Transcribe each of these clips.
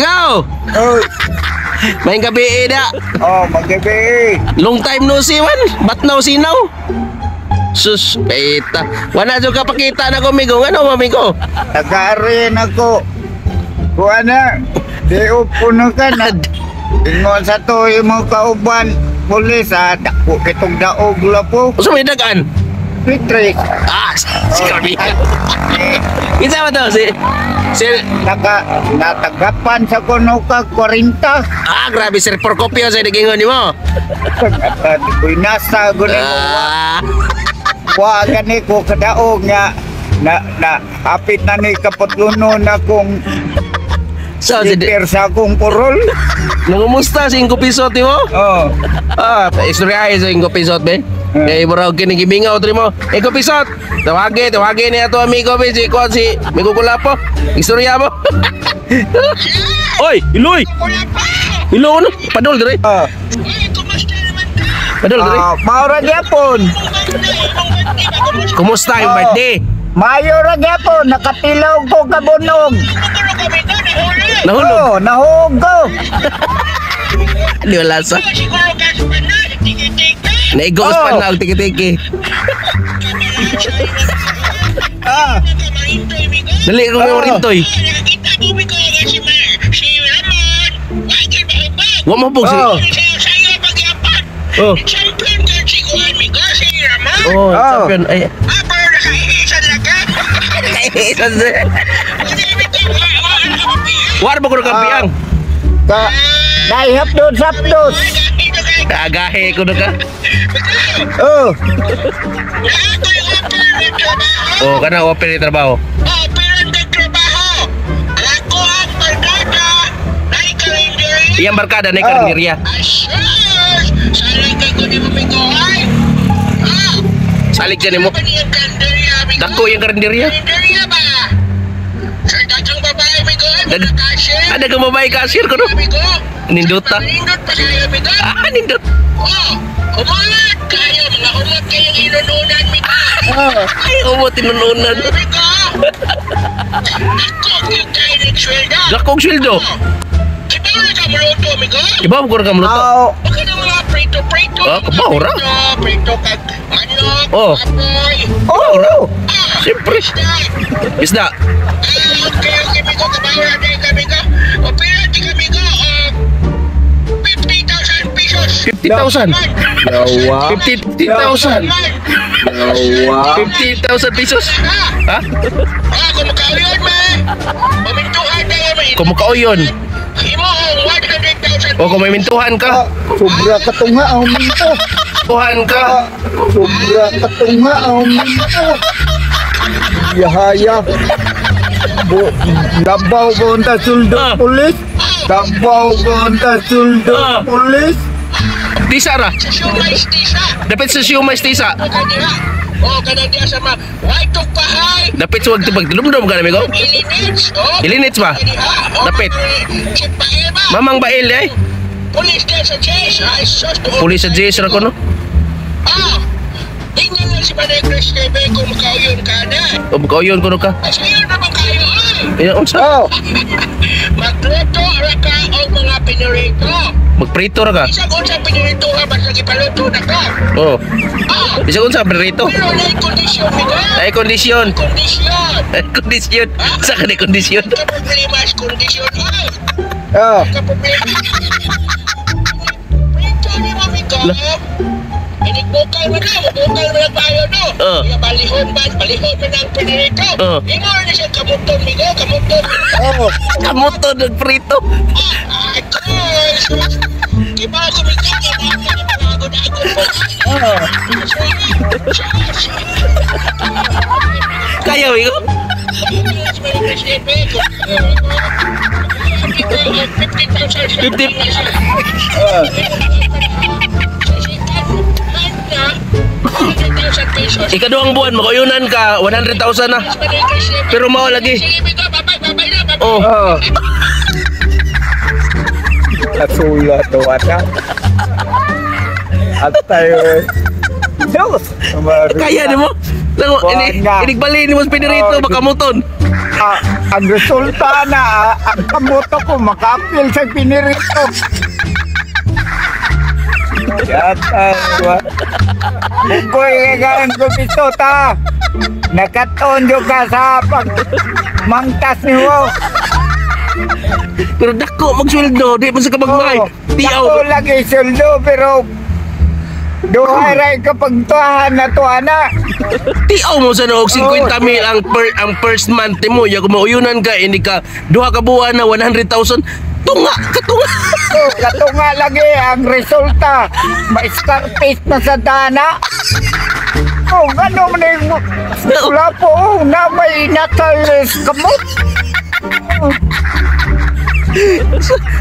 Go! Oy, May gabi eh da. Oh, magabi. Long time no see, man. But now see now. Sus, peta. Wala jud ka pakita na ko, migo. Ano, mamigo? Tagarin ako. Kuha na. Di upo na ka na. Ingon sa to imong kauban. Pulis ah, dako kitong daog la po. Usa may dagan? Patrick. Ah, si Carmina. Kinsa ba to? Si Naka, natagapan sa kuno ka 40. Ah, grabe, Sir Procopio sa nagingon nimo. At ko'y nasa guni mo. Ah, Wa gani ko kadaog nga na na hapit na ni kaputluno na kong so si liper sa akong purol. Nangumusta si 5 piso ti mo? Oh. Ah, istorya sa 5 piso be. Kay murag kini gimingaw tri mo. 5 piso. Tawagi, tawagi ni ato amigo be si kuan si Migo Kulapo. Istorya mo. Oy, Iloy. Ilo ano? Padol dire. Ah, Padol dire. ah, mao ra gyapon. Kumusta yung Oh. birthday? Mayo ra gyapon, nakapilaw ko kabunog. Nahulog. Oh, nahulog ko. Di wala sa. Naigo Oh. pa na og tiki-tiki. Ah, Dali ko Oh. rintoy. Wa mo pug si. Oh. Oh. Oh, Oh. champion ay. Isa sa. War ba ko kampiang? Ka naihap dos hapdos. Agahe ko na ka. Oh, Oh, kana open ni trabaho. Iyang barkada na karinderya. Salig ka nimo. Dako yung karinderya. Karinderya ba? Sa dagang babae, migo, ay mga cashier. Ada ka babae cashier ko no? Amigo. Nindota. Nindot pa kayo, amigo. Ah, nindot. Oh, umot kayo, mga umot kayong inununan, migo. Oh. Ay, umot tinununan. Amigo. Ako yung kayo ng sweldo. Dako og sweldo. Kibaw na ka muluto, amigo. Iba mo ko ra kamluto. Aw, Okay na mga prito-prito. Ah, kabaw ra. Prito, prito kag manok, Oh. apoy. Oh, Ah, Siyempre. isda. Isda. Ah, okay, amigo, kabaw ra din kami ko. O, pero di kami ko, ah, 50,000 pesos. 50,000. Yawa. 50,000. Yawa. 50,000 pesos. Ha? Ah, kung makauyon, man. Pamintuhan na man. Kung makauyon. Imo ang 100,000. O kung may mintuhan Ah, ka. sobra katunga ang minto. Tuhan ka. Ah, sobra katunga ang minto. Yahaya. Bu, labaw ko ang suldo Ah. pulis. Labaw ko ang suldo Ah. pulis. Tisa ra. Sa siomay tisa. Dapat sa siomay tisa. O kanila. O kanang diya sa mga white of pahay. Dapat sa wag tibag dumdum ka na amigo. Ilinits. O. Ilinits ba? Kaniha. O, Dapit. Chip pael ba? Mamang bail eh. Pulis diya sa Chase. Ay, sus. Pulis sa J's ra ko no. Ah. Tingnan lang si Manay Chris TV kung makauyon ka na. O makauyon ko no ka. Ay, sayo naman kayo ay. Eh, unsa? Oh, Magluto ra ka og mga pinirito. Magprito ra ka. Isang unsa pinirito ka basta gipaluto na ka. Oh. Ah, Bisag unsa prito? pero naay kondisyon migo. Ay kondisyon. Kondisyon. Ay kondisyon. Sa ka ni kondisyon? Ka problema sa kondisyon ay. Oh. Ka problema. Prito ni mo migo. Inigbukal mo na, mubukal mo na tayo no. Oh. Iya, balihon ba, balihon mo na ang pinirito. Oh. Imo na siya kamuton migo, kamuton. Oh. Kamuto nagprito. Ah, ay, sus. Kibaw ko migo, agod-agod po. Oh. Kaya amigo? 50. Oh. Ikaduhang buwan makauyonan ka 100,000 na. Pero mao lagi. Oh. Oh. Kasula to ata. At tayo. Diyos! Kaya nimo? Lango ini inigbali nimo sa pinirito Oh, baka muton. Ah, ang resulta na, ang kamoto ko makaapil sa pinirito. Yata, wa. Bukoy ka ko piso ta. Nakatoon jo ka sa pag mangtas ni mo. Pero dako magsweldo, di man sa kabagmay. Oo. Tiaw. Dako lagi sweldo pero duhay ray kapag tuwahan na tuwa na. Tiaw mo sa noog 50 Oo. mil ang first month mo. Ya kung mauyunan ka ini ka duha ka buwan na 100,000. Tunga katunga. Oh, katunga lagi ang resulta. Ma-scarface na sa dana. Oh, gano man yung wala po, oh, na may natalis kamot.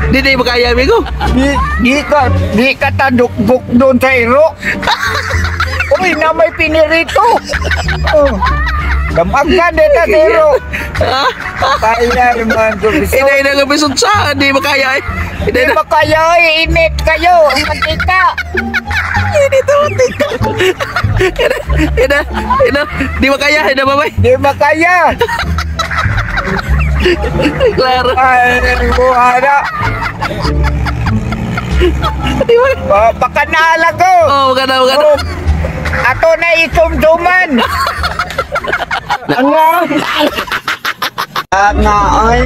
Di di ba kaya, amigo? Di ka tadukbuk doon sa iro. Uy, na may pinirito. Oh. Damag ka dito sa iro. Kaya naman, gusto. Inay na nga pisot sa, di ba kaya eh. Inay Di na. ba kayo, init kayo, ang mantika. Init ang mantika. Ina, ina, ina, di ba kaya, ina babay. Di ba kaya? Klaro. Ay, buhara. Di ba? Oh, baka naalag ko. Oh, maganda, maganda. Oh, ato na isumduman. Ano? Nga, ay.